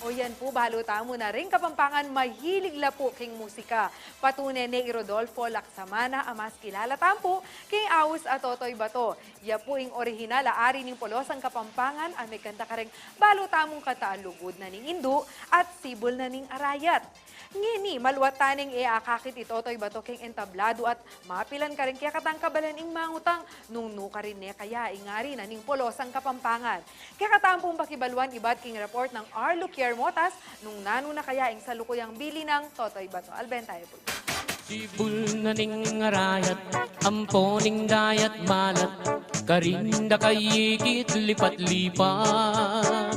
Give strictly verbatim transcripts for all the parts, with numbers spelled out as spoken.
O yan pu, balu tamu na ring Kapampangan mahilig la pu king musika. Patune ne i Rodolfo Lacsamana a mas kilala tamu pu king awit a Totoy Bato. Ya pu ing orihinal a ari ning Polosang Kapampangan a mekanta kareng balu tamung kanta a Lugud na ning Indu at Sibul na ning Arayat. Ngeni, maluat tane ing e akakit i Totoy Bato king entablado at mapilan karing kekatang kabalen ing mangutang nung nu karin ne kaya ing ari na ning Polosang Kapampangan. Kekatamu pung pakibaluan ibat king report nang Arlo Kier Motas nung nanu na kaya ing salukuyang bili nang Totoy Bato. Alben tayo pu. Sibul na ning Arayat, ampo ning dayat malat, karin da kayikit lipat-lipat.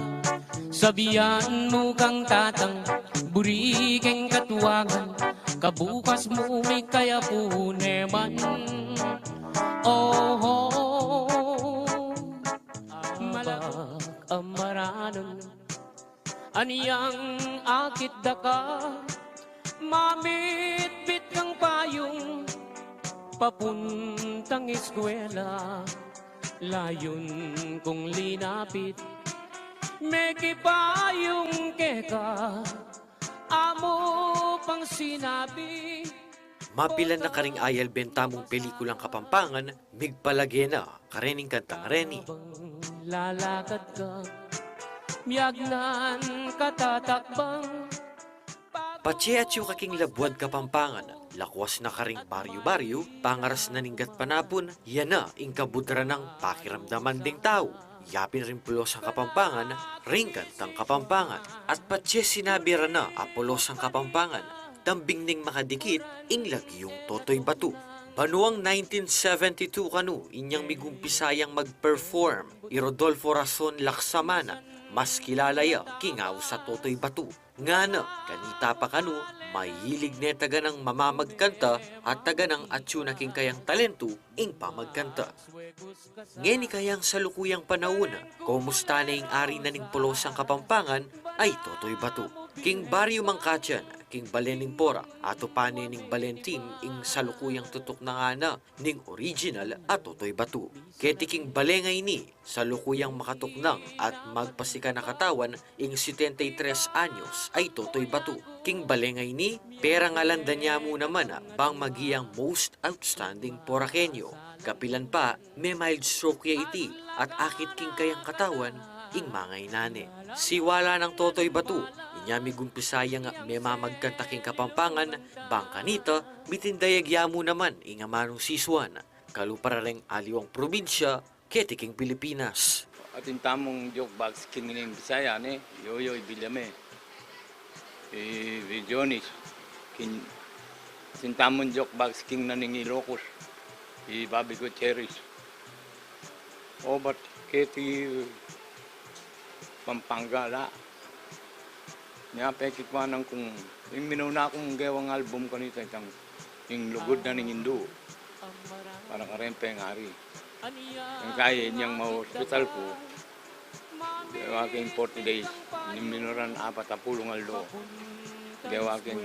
Sabian mu kang tatang, buri keng katuangan, kabukas mu mikayapu ne man. Oho, malabak a maranan, anyang akit da ka, mamitbit kang payung, papuntang eskwela, layun kung linapit, mekipayung keka, amu pang sinabi. Mapilan na karing ayalben tamung pelikulang Kapampangan, migpalage na karening kantang reni. Lalakad ka, miyagnan katatakbang. Patse atyu ka king labuad Kapampangan, lakwas na karing baryu-baryu, pangaras na ning gatpanapun, ya na ing kabudran nang pakiramdaman ding tau. Yapin ring Polosang Kapampangan ring kantang Kapampangan. At patse sinabi ra na a Polosang Kapampangan, tambing neng makadikit ing lagyung Totoy Bato. Banuang nineteen seventy-two kanu inyang migumpisa yang mag-perform i Rodolfo Rason Lacsamana, mas kilala ya king awit a Totoy Bato. Ngana, kanita pa kanu, mahilig ne taganang mamamagkanta at taganang atyu na king kayang talentu ing pamagkanta. Ngeni kayang salukuyang panaun, komusta ne ing ari na ning Polosang Kapampangan a i Totoy Bato? King baryu Mangkatian, king balen ning Pora, atupan ne ning balen team ing salukuyang tutuknangan na ning original a Totoy Bato. Keti king bale ngeni, salukuyang makatuknang at magpasikan a katawan ing setenta y tres anyos a i Totoy Bato. King bale ngeni, pera ngan landa ne mu naman bang maging most outstanding Poraqueño. Kapilan pa, me-mild stroke ya iti at akit king kayang katawan ing mangaina ne. Siwala nang Totoy Bato, inya migumpisa yang memamagkanta king Kapampangan, bang kanita, mitindayag ya mu naman ing amanung sisuan, kalupa ra reng aliwang probinsya keti king Pilipinas. Atin tamung jukebox king ning Bisaya ne, Yoyoy Villame, i Villones, king, atin tamung jukebox king na ning Ilocos, i Bobby Gutierrez. Obat keti Pampanga la. Nya pekikwanan kung ing minuna kung gewang album kanita itang ing Lugud na ning Indu. Para kareng pengari. Ing kaya inyang ma-hospital ku, gewa king forty days, ning minuran apat a pulung aldo. Gewa king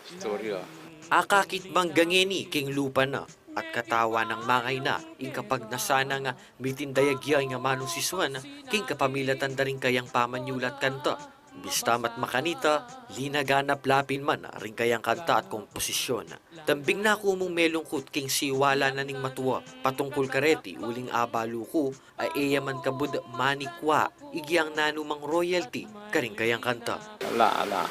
istorya. Akakit mangga ngeni king lupa na at katawan nang mangaina ing kapagnasan nang mitindayag ya ing amanung sisuan king kapamilatan da ring kayang pamanyulat kanta. Bista mat makanita, linaganap la pin man ring kayang kanta at komposisyon. Tambing na ku mung melungkut king siwala na ning matua patungkul kareti uling abalu ku a e ya man kabud manikwa igyang nanumang royalty karing kayang kanta. Ala, ala.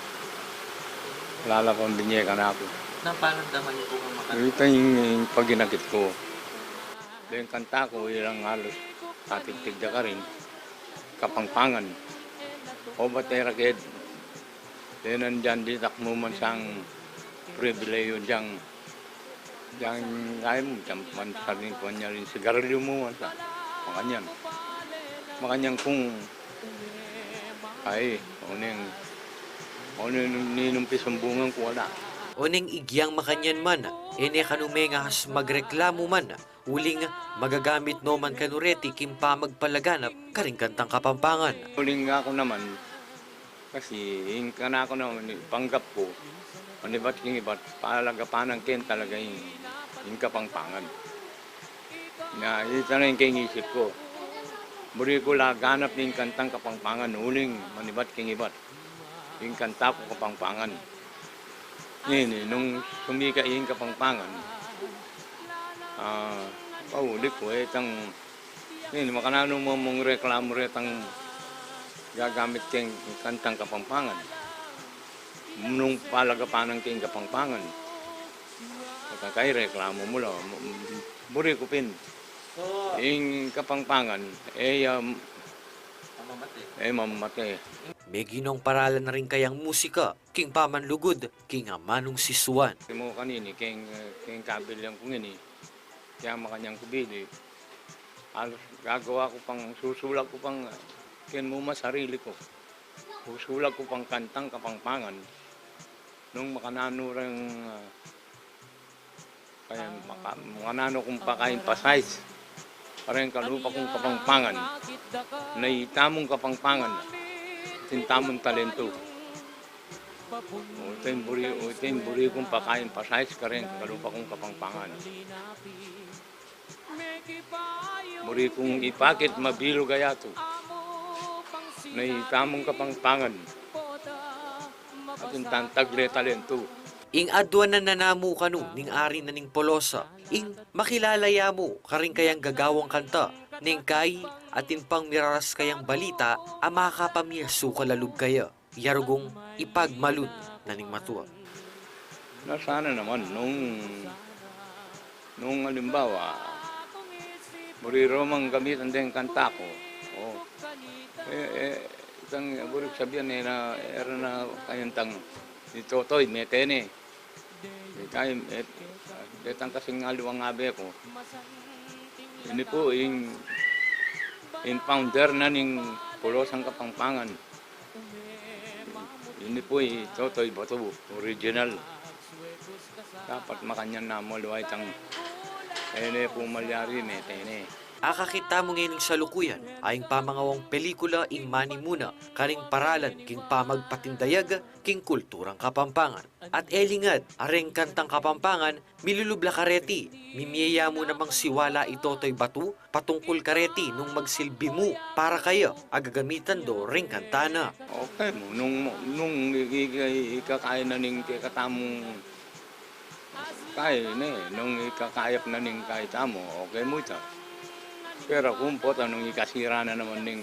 Ala la pang binye kanaku. Naparamdaman niyo po bang maka- Ito ing, ing paginakit ku. Deng kanta ku, ilang alos tatigtig da karin Kapangpangan. O, batera ked. Deng nandyan ditak mu man sang pribileyo dyang Dyang kaya mu, dyang man sabi ko niya rin, sigarilyo mu, asa. Makanyan. Makanyan kung, ay, oneng, oneng ninumpi sumbungan ko, wala. Oneng igyang makanyan man, e ne kanu mengas magreklamu man, uling magagamit no man kanu reti king pamagpalaganap karing kantang Kapampangan. Uling aku naman, Kasi ing kanaku naman, panggap ku, manibat king ibat, palagapanan ken talaga ing, ing Kapangpangan. Na, ita na ing king isip ku. Buri ku laganap ing kantang Kapampangan uling manibat king ibat. Ing kanta ku Kapampangan. Ngeni, nung sumika ing Kapampangan, ah, pauli ku, e tang, ngeni, makananu mu mung reklamu retang gagamit keng kantang Kapampangan? Nung palagapan na king Kapampangan, e kang kai reklamu mu la, buri ku pin. Ing Kapampangan, e ya, e mamate. Meginong paralan na rin kayang musika king pamanlugud king amanung sisuan. Mu kanini, keng, keng kabilyang ku ngeni, kaya makanyan ku bili, alos gagawa ku pang, susulag ku pang, keng muma sarili ku, susulag ku pang kantang Kapampangan. Nung makananu reng, ah, kaya maka-, makananu kung paka-emphasize kareng kalupa kung Kapampangan, na itamung Kapampangan, atin tamung talentu. O, ita ing buri, o, ita ing buri kung paka-emphasize kareng kalupa kung Kapampangan. Buri kung ipakit mabilug a yatu na itamung Kapampangan, atin tang tagle talentu. Ing aduanan na namu kanu ning ari na ning Polosa, ing makilala ya mu karing kayang gagawang kanta, neng kai atin pang miraras kayang balita a makapamiasukal a lub kaya. Yarugung ipagmalun na ning matua. Na sana naman nung, nung alimbawa, buri ro mang gamitan deng kanta ku. O. E, e, itang buri ku sabian, e na, e ra na kayang tang, i Totoy, mete ne. Itang, e, detang kasing aliwang abe ku. Ini pu ing, ing founder na ning Polosang Kapampangan. Ini pu i Totoy Batu, original. Dapat makanyan na mu aliwa itang, e ne pu malyari, mete ne. Akakit tamu ngening salukuyan a ing pamangawang pelikula ing manimuna karing paralan king pamagpatindayag king kulturang Kapampangan. At e lingad a reng kantang Kapampangan, milulub la kareti, mimie ya mu namang siwala i Totoy Batu patungkul kareti nung magsilbi mu para kaya a gagamitan do reng kanta na. Okay mu, nung, nung i-, i-, i-, ikakaya na ning kekatamung, kaya ne, nung ikakayap na ning kaya tamu, okay mu ita. Pero kung pota nung ikasira na naman ning,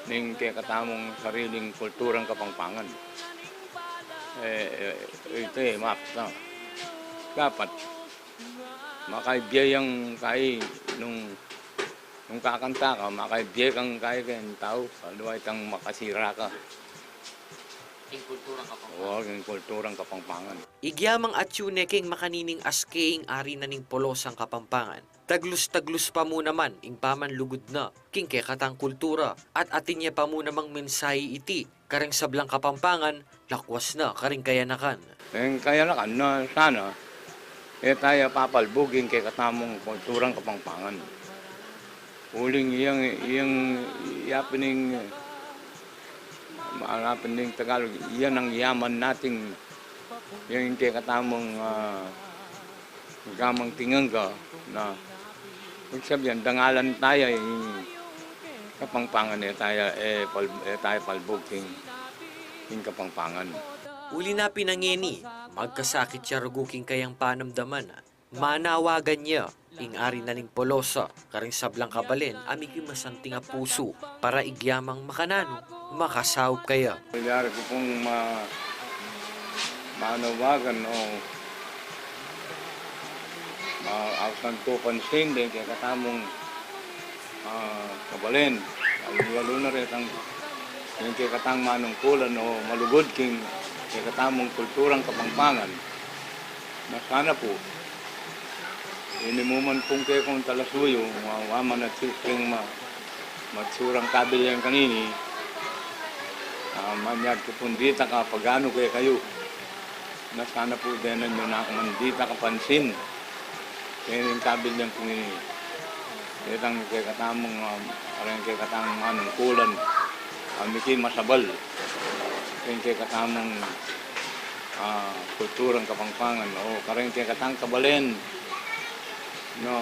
ning kekatamung sariling kulturang Kapampangan. E, e, ita e, maps na. Dapat, makaibie yang kai nung, nung kakanta ka, makaibie kang kai keng tau, aliwa itang makasira ka. King kulturang Kapampangan. O, king kulturang Kapampangan. Igyamang atyu ne keng makanining aske ing ari na ning Polosang Kapampangan. Taglus-taglus pa mu naman ing pamanlugud na king kekatang kultura, at atin ya pa mu namang mensahe iti kareng sablang Kapampangan, lakwas na kareng kayanakan. Ing kayanakan na sana, e taya papalbug ing kekatamung kulturang Kapampangan. Uling iyang, iyang, iya pin ing, maanapin ning Tagalog, iyan ang yaman nating, yang ing kekatamung, ah, gamang tingangga na. Ibig sabihin, dangalan taya ing Kapampangan, e taya, e pal-, e taya palbug king, king Kapampangan. Uli na pin a ngeni, magkasakit ya rugu king kayang panamdaman, manawagan ya ing ari na ning Polosa kareng sablang kabalen a miki masanting a pusu para igyamang makananu makasaup kaya. Yari ku pung ma-, manawagan o ma-, ausan ku pansin deng kekatamung, ah, kabalen, lalu-lalu na retang, deng kekatang manungkulan o malugud king kekatamung kulturang Kapampangan. Na sana pu, ini mu man pung kekong talasuyu, wa-, wa man atyu keng ma-, matsurang kabilyang kanini, ah, manyad ku pung ditak a paganu kekayu. Na sana pu denan yu na mandita kapansin keng kabilyang kung ini. Detang kekatamung, ah, kareng kekatamung manungkulan, ah, miki masabal keng kekatamung, ah, kulturang Kapampangan o kareng kekatang kabalen. No,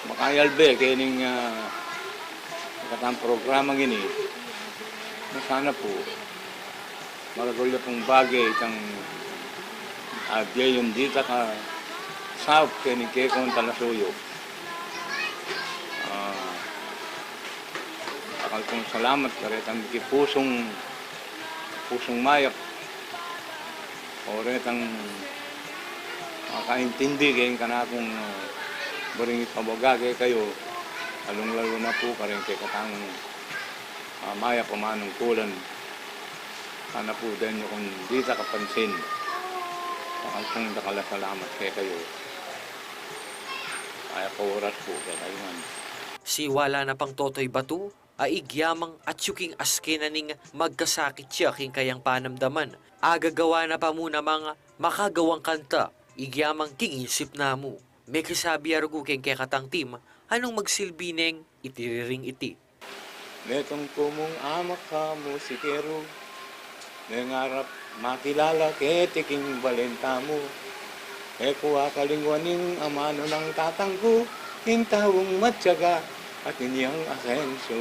Makayalbe kening, ah, katang programang ini, na sana pu maragul ya pung bage itang, ah, bie yung ditak a saup kening kekong talasuyu. Ah, akal kung salamat karetang miki pusung, pusung mayap, o retang makaintindi keng kanakung, ah, buring ipabaga kekayu, lalung-lalu na pu kareng kekatang, ah, mayap a manungkulan. Sana pu deng yu kung ditak a pansin. Akal kung dakal a salamat kekayu. Mayap a oras pu kekayu ngan. Siwala na pang Totoy Batu, a igyamang atyu king askenan ning magkasakit ya king kayang panamdaman, agagawa na pa mu namang makagawang kanta, igyamang King Isip Namu. Mekisabi ya rugu keng kekatang team, anung magsilbi neng itiriring iti. Metung ku mung amak a musikeru, mengarap makilala keti king balen tamu. E ku akalingwan ing amanu nang tatang ku, ing taung matyaga at inyang asenso.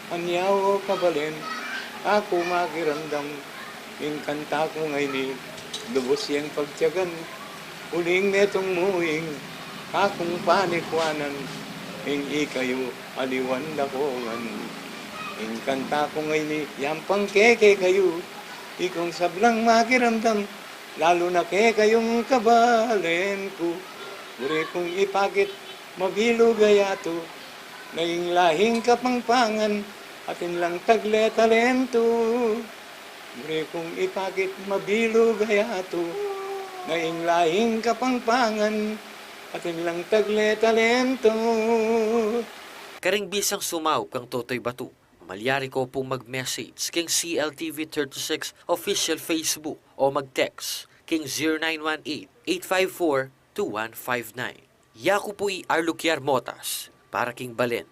Anya o kabalen, aku makiramdam, ing kanta ku ngeni, lubus yang pagtyagan. Uling metung mu ing akung panikwanan, ing ikayu aliwan da ko ngan. Ing kanta ku ngeni, yang pang kekekayu, ikung sablang makiramdam, lalu na kekayung kabalen ku. Buri kung ipakit mabilug a yatu, na ing lahing Kapampangan, atin lang tagle talentu. Buri kung ipakit mabilug a yatu, na ing lahing Kapampangan, atin lang tagle talentu. Karing bisang sumaup kang Totoy Batu, malyari ko pung mag-message king C L T V thirty-six official Facebook o mag-text king zero nine one eight, eight five four, two one five nine. Yaku pu i Arlukiar Motas para king Balen.